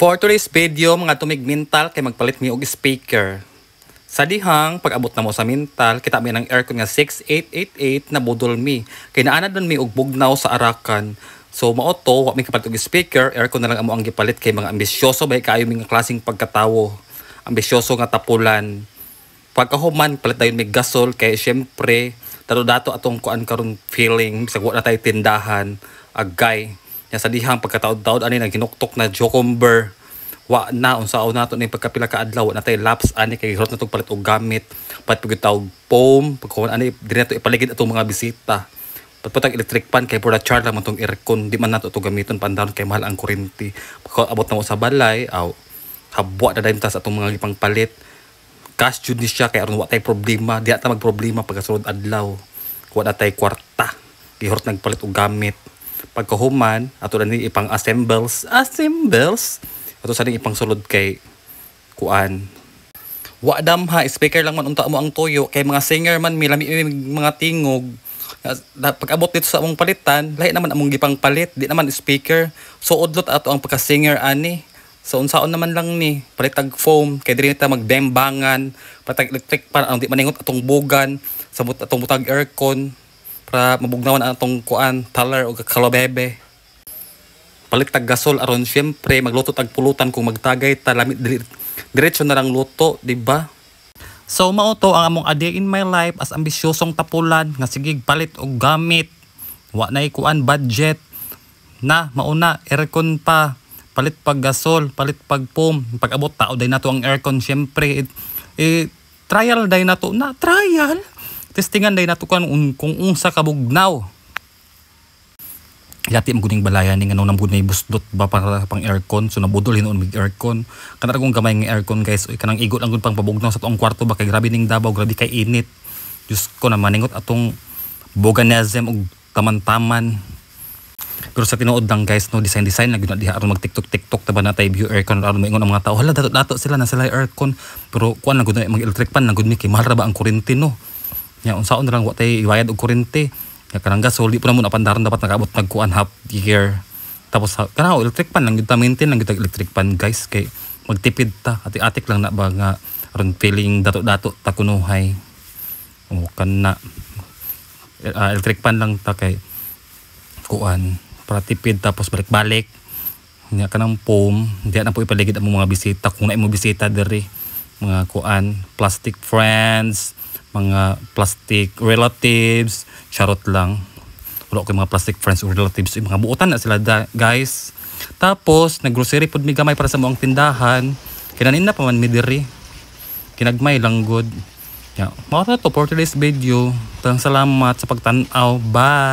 For today's video, mga tumig Mintal kay magpalit mi og speaker. Sa dihang pag-abot na mo sa Mintal, kita mi ng aircon nga 6888 na budol mi. Kay naanad man mi og bugnaw sa Arakan. So mao to, wa mi kapalit og speaker, aircon na lang amo ang gipalit kay mga ambisyoso bay kaayo mi nga klaseng pagkatawo. Ambisyoso nga tapulan. Pagkahuman, palit dayon mi gasol kay syempre dato-dato atong kuan karon, feeling bisag wa na tay tindahan. Agay. Nya sa dihang pagkataod-taod ani, naghinuktok na cucumber. Wa na, unsaon nato ni pagkapila ka adlaw, wa na tay laps ani kay hirot na tog palit og gamit. Palit pud tawg foam, pagkahuman ani diri nato ipaligid atong mga bisita. Patpatag electric fan kay for the char lang man tong aircon, di man nato to gamiton pandaron kay mahal ang kuryente. Pagkaabot na mo sa balay, aw, habwa na dayon ta sa atong mga gipang palit. Cash jud ni siya kay aron wa tay problema, di ta magproblema pagkasulod adlaw. Wa na tay kwarta. Gihurot nagpalit og gamit. Pagkahuman, ato na ni ipang assembles, assembles. Ato sa ning ipang sulod kay kuan. Wa damha, speaker lang man unta mo ang tuyo kay mga singer man mi, lami mi mga tingog. Pag-abot dito sa among palitan, lahi naman among gipang palit, di naman speaker. So udlot ato ang pagka-singer ani. So unsaon naman lang ni, palit tag foam kay diri ta magbembangan, palit tag electric pan ang di maningot atong bugan, samot atong butag aircon para mabugnawan ang atong kuan, taler o kalobebe. Palit tag gasol aron syempre magluto tag pulutan kung magtagay ta, lami diretso na lang luto, di ba? So mao to ang among a day in my life as ambisyosong tapulan nga sige palit og gamit. Wa nay kuan, budget. Na mauna aircon pa, palit pag gasol, palit pag foam. Pag-abot, tao day nato ang aircon syempre. Eh, trial day nato na, trial. Testingan day nato kan kung unsa ka bugnaw. Yati mo guning balayan ni ngano nang na busdot ba para pang aircon, so nabudol hinuon mig aircon. Kanang kong gamay nga aircon, guys, oy, kanang igo lang gud pang pabugnaw sa tuong kwarto ba kay grabe ning Davao, grabe kay init. Diyos ko, na maningot atong boganism og taman-taman. Pero sa tinuod lang, guys, no, design design lang gyud na diha aron mag TikTok TikTok ta ba na tay view aircon aron moingon ang mga tao, "Hala, dato dato sila na sila aircon." Pero kuan lang gud, mag electric pan lang gud mi kay mahal ra ba ang kuryente, no? Nya unsaon na lang, wa tay ibayad og kuryente. Nya kanang gasol di po na mo napandaron, dapat nakaabot nagkuan half year. Tapos kanang electric pan lang gyud ta, maintain lang gyud electric pan, guys, kay magtipid ta. Atik-atik lang na ba nga aron feeling dato-dato ta kunuhay. O kana electric pan lang ta kay kuan, para tipid, tapos balik-balik. Nya kanang foam, di na po ipaligid ang mga bisita kung na mo bisita diri, mga kuan, plastic friends, mga plastic relatives. Charot lang, wala ko mga plastic friends or relatives. Yung mga buotan na sila da, guys. Tapos naggrocery pod mi gamay para sa among tindahan. Kinanin na pa man mi diri, kinagmay lang gud. Ya, mao to for today's video. Daghang salamat sa pagtan-aw. Bye.